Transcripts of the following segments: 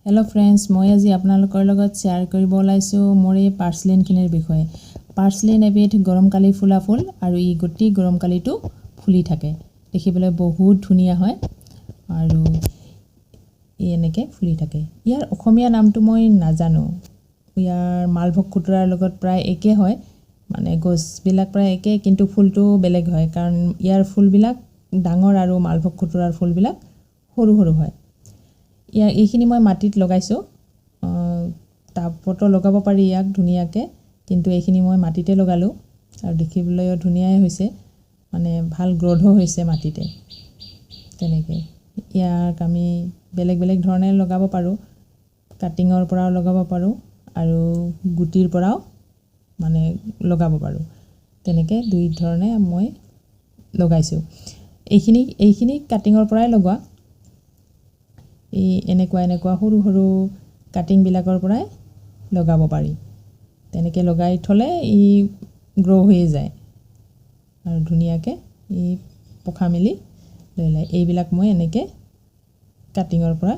Hello' friends, মই আজি আপোনালোকৰ লগত শ্বেয়াৰ কৰিব ওলাইছোঁ মোৰ এই পাৰ্চলিনখিনিৰ বিষয়ে। পাৰ্চলিন এবিধ গৰমকালি ফুলা ফুল আৰু ই গোটেই গৰমকালিটো ফুলি থাকে। দেখিবলৈ বহুত ধুনীয়া হয় আৰু ই এনেকৈ ফুলি থাকে। ইয়াৰ অসমীয়া নামটো মই নাজানো। ইয়াৰ মালভোগ খুতুৰাৰ লগত প্ৰায় একে হয়, মানে গছবিলাক প্ৰায় একে, কিন্তু ফুলটো বেলেগ হয়, কাৰণ ইয়াৰ ফুলবিলাক ডাঙৰ আৰু মালভোগ খুতুৰাৰ ফুলবিলাক সৰু সৰু হয়। ইয়াৰ এইখিনি মই মাটিত লগাইছোঁ। টাবতো লগাব পাৰি ইয়াক ধুনীয়াকৈ, কিন্তু এইখিনি মই মাটিতে লগালোঁ আৰু দেখিবলৈও ধুনীয়াই হৈছে, মানে ভাল গ্ৰ'থো হৈছে মাটিতে। তেনেকৈ ইয়াক আমি বেলেগ বেলেগ ধৰণে লগাব পাৰোঁ। কাটিঙৰ পৰাও লগাব পাৰোঁ আৰু গুটিৰ পৰাও মানে লগাব পাৰোঁ। তেনেকৈ দুই ধৰণে মই লগাইছোঁ। এইখিনি কাটিঙৰ পৰাই লগোৱা। এই এনেকুৱা এনেকুৱা সৰু সৰু কাটিংবিলাকৰ পৰাই লগাব পাৰি। তেনেকৈ লগাই থ'লে ই গ্ৰ' হৈয়ে যায় আৰু ধুনীয়াকৈ ই পোখা মেলি লৈ লয়। এইবিলাক মই এনেকৈ কাটিঙৰ পৰা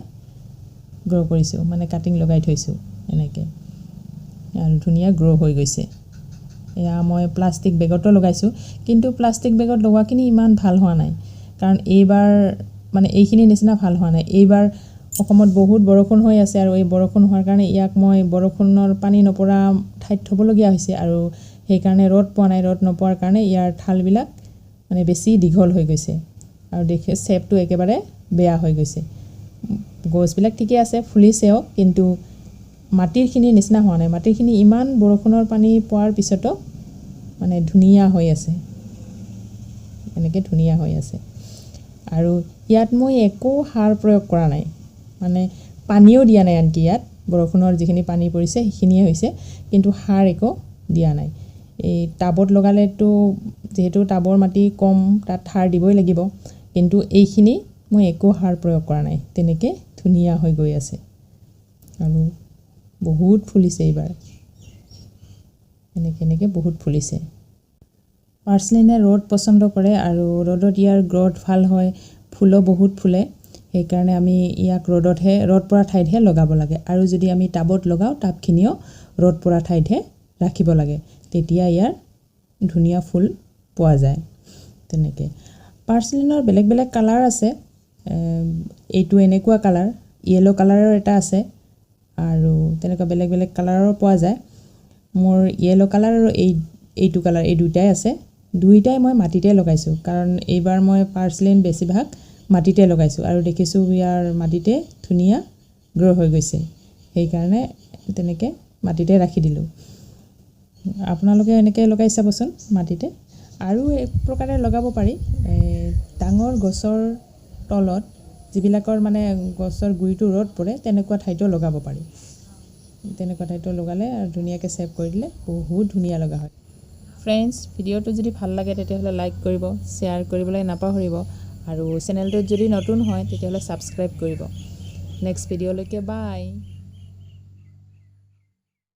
গ্ৰ' কৰিছোঁ, মানে কাটিং লগাই থৈছোঁ এনেকৈ আৰু ধুনীয়া গ্ৰ' হৈ গৈছে। এয়া মই প্লাষ্টিক বেগতো লগাইছোঁ, কিন্তু প্লাষ্টিক বেগত লগোৱাখিনি ইমান ভাল হোৱা নাই, কাৰণ এইবাৰ মানে এইখিনিৰ নিচিনা ভাল হোৱা নাই। এইবাৰ অসমত বহুত বৰষুণ হৈ আছে আৰু এই বৰষুণ হোৱাৰ কাৰণে ইয়াক মই বৰষুণৰ পানী নপৰা ঠাইত থ'বলগীয়া হৈছে আৰু সেইকাৰণে ৰ'দ পোৱা নাই। ৰ'দ নোপোৱাৰ কাৰণে ইয়াৰ ঠালবিলাক মানে বেছি দীঘল হৈ গৈছে আৰু দেখি শ্বেপটো একেবাৰে বেয়া হৈ গৈছে। গছবিলাক ঠিকে আছে, ফুলিছেও, কিন্তু মাটিৰখিনিৰ নিচিনা হোৱা নাই। মাটিৰখিনি ইমান বৰষুণৰ পানী পোৱাৰ পিছতো মানে ধুনীয়া হৈ আছে, এনেকৈ ধুনীয়া হৈ আছে। আৰু ইয়াত মই একো সাৰ প্ৰয়োগ কৰা নাই, মানে পানীও দিয়া নাই। আনকি ইয়াত বৰষুণৰ যিখিনি পানী পৰিছে, সেইখিনিয়ে হৈছে, কিন্তু সাৰ একো দিয়া নাই। এই টাবত লগালেতো যিহেতু টাবৰ মাটি কম, তাত সাৰ দিবই লাগিব, কিন্তু এইখিনি মই একো সাৰ প্ৰয়োগ কৰা নাই। তেনেকৈ ধুনীয়া হৈ গৈ আছে আৰু বহুত ফুলিছে এইবাৰ। এনেকৈ এনেকৈ বহুত ফুলিছে। পাৰ্চলিনে ৰ'দ পচন্দ কৰে আৰু ৰ'দত ইয়াৰ গ্ৰ'থ ভাল হয়, ফুলো বহুত ফুলে। সেইকাৰণে আমি ইয়াক ৰ'দতহে, ৰ'দ পৰা ঠাইতহে লগাব লাগে। আৰু যদি আমি টাবত লগাওঁ, টাবখিনিও ৰ'দ পৰা ঠাইতহে ৰাখিব লাগে, তেতিয়া ইয়াৰ ধুনীয়া ফুল পোৱা যায়। তেনেকৈ পাৰ্চলিনৰ বেলেগ বেলেগ কালাৰ আছে। এইটো এনেকুৱা কালাৰ, য়েল্ল' কালাৰৰ এটা আছে আৰু তেনেকুৱা বেলেগ বেলেগ কালাৰৰ পোৱা যায়। মোৰ য়েল্ল' কালাৰ আৰু এইটো কালাৰ, এই দুয়োটাই আছে। দুয়োটাই মই মাটিতে লগাইছোঁ, কাৰণ এইবাৰ মই পাৰ্চলিন বেছিভাগ মাটিতে লগাইছোঁ আৰু দেখিছোঁ ইয়াৰ মাটিতে ধুনীয়া গ্ৰ' হৈ গৈছে। সেইকাৰণে তেনেকৈ মাটিতে ৰাখি দিলোঁ। আপোনালোকে এনেকৈ লগাই চাবচোন মাটিতে। আৰু এক প্ৰকাৰে লগাব পাৰি, ডাঙৰ গছৰ তলত, যিবিলাকৰ মানে গছৰ গুৰিটো ৰ'দ পৰে, তেনেকুৱা ঠাইতো লগাব পাৰি। তেনেকুৱা ঠাইতো লগালে আৰু ধুনীয়াকৈ শ্বেপ কৰি দিলে বহুত ধুনীয়া লগা হয়। ফ্ৰেণ্ডছ, ভিডিঅ'টো যদি ভাল লাগে, তেতিয়াহ'লে লাইক কৰিব, শ্বেয়াৰ কৰিবলৈ নাপাহৰিব আৰু চেনেলটোত যদি নতুন হয়, তেতিয়াহ'লে ছাবস্ক্ৰাইব কৰিব। নেক্সট ভিডিঅ'লৈকে বাই।